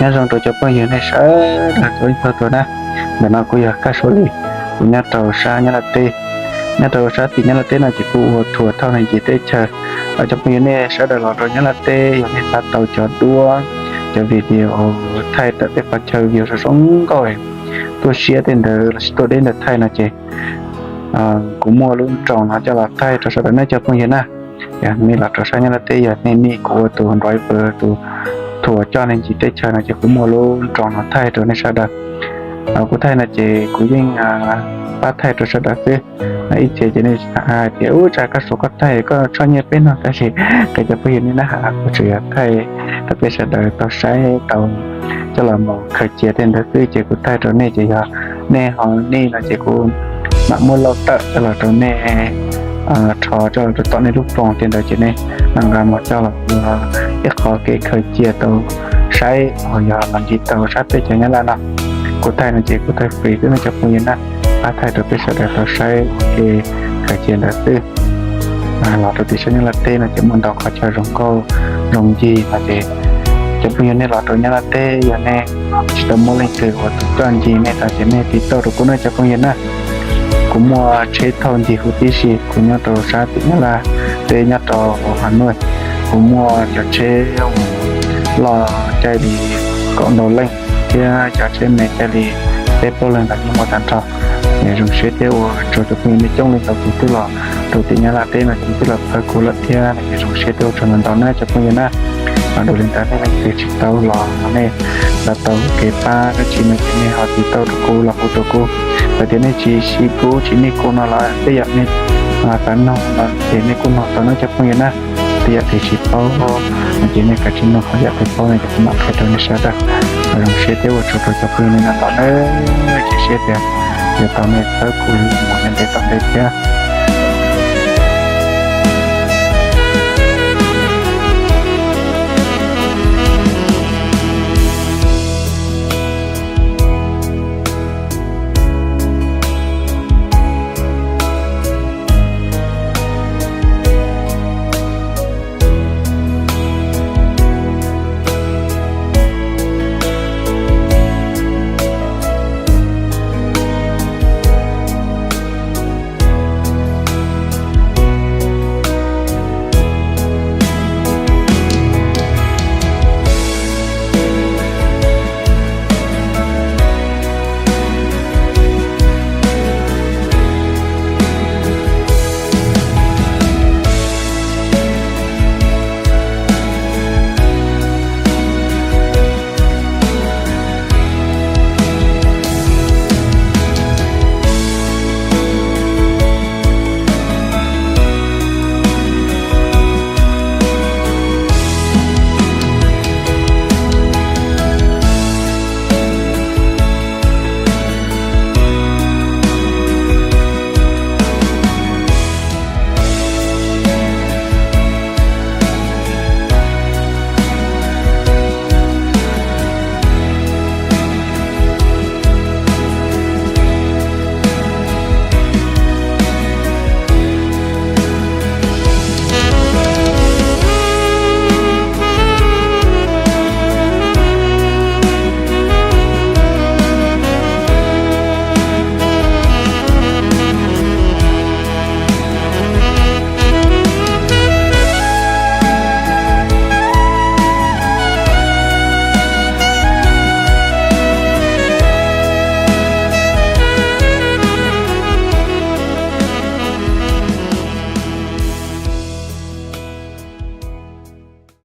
Nyob zoo rau cov phooj ywg nej sawv daws txhua leej txhua tus na. Ntawm no kuv yog Kab Suav Lis, kuv nyob rau sab Nyab Laj teb. Nyob rau sab tim Nyab Laj teb no ces kuv ua thuam thauj neeg ncig teb chaws. Cov phooj ywg nej sawv daws los rau Nyab Laj teb yog nej xav tau cov duab, cov video thaij tawm tej qhov chaw view zoo zoo nkauj, tuaj siab tej ntawd los sis tuaj deb ntawd thaij no ces kuv muaj lub nroog no coj los thaij rau sawv daws nawb cov phooj ywg na. Yog nej los rau sab Nyab Laj teb yog nej nij kuv ua tus driver, tus thuam coj neeg ncig teb chaws no ces kuv muaj lub nroog no thaij rau nej sawv daws. Kuv thaij no ces kuv yeej pab thaij rau sawv daws xwb. Ib txhia ces nej hais tias ub, tsam Kab Suav koj thaij koj tshaj nyiaj peb no, tab sis qee cov phooj ywg nej na, kuv tsuas yog thaij rau peb sawv daws tau saib tau coj los mus khaws cia tej ntawd xwb ces kuv thaij rau nej ces yog nej ho nij no ces kuv mam muab lauj tawm coj los rau nej, rho coj los rau tom nej lub phone tej ntawd ces nej mam nqa mus coj los ua ib qho kev khaws cia tau saib uas yog los ncig tau sab teb chaws Nyab Laj no. Kuv thaij no ces kuv thaij free xwb nawb cov phooj ywg na, pab thaij rau peb sawv daws tau saib ua ke khaws cia ntawd xwb. Los rau tim sab Nyab Laj teb no ces muaj ntau qhov chaw zoo nkauj zoo ncig no ces cov phooj ywg nej los rau Nyab Laj teb yog nej tsis tau muaj leej twg ua tus coj ncig nej tas ces nej tiv tauj rau kuv nawb cov phooj ywg na. Kuv muaj tsheb thauj ncig huv tib si, kuv nyob rau sab tim Nyab Laj teb nyob rau Hav Nuaj, kuv muaj cov tsheb loj caij li kaum ntau leej thiab cov tsheb me caij li peb plaub leeg ntawd yeej muaj tag nrho. Yog zoo siab thiab ua tsaug cov phooj ywg nej coob leej ntau tus twb los rau tim Nyab Laj teb no ces twb los txhawb kuv lawm thiab no ces zoo siab thiab ua tsaug ntau ntau na cov phooj ywg na. Ho dua li ntawd nej leej twg tsis tau los nej xav tau kev pab dab tsi no ces nej ho tiv tauj rau kuv los hu rau kuv. Txawm tias nej tsis siv kuv tsis nij kuv no los tej yam nej xav nug no ces nej kuj nug tau nawb cov phooj ywg na. Tej yam twg tsis paub no ces nej kav tsij nug, ho yam twg paub no ces kuv mam qhia rau nej sawv daws. Zoo siab thiab ua tsaug rau cov phooj ywg nej no ntau nawb. Cia siab tias yuav tau nej txhawb kuv mus ntev tom ntej thiab.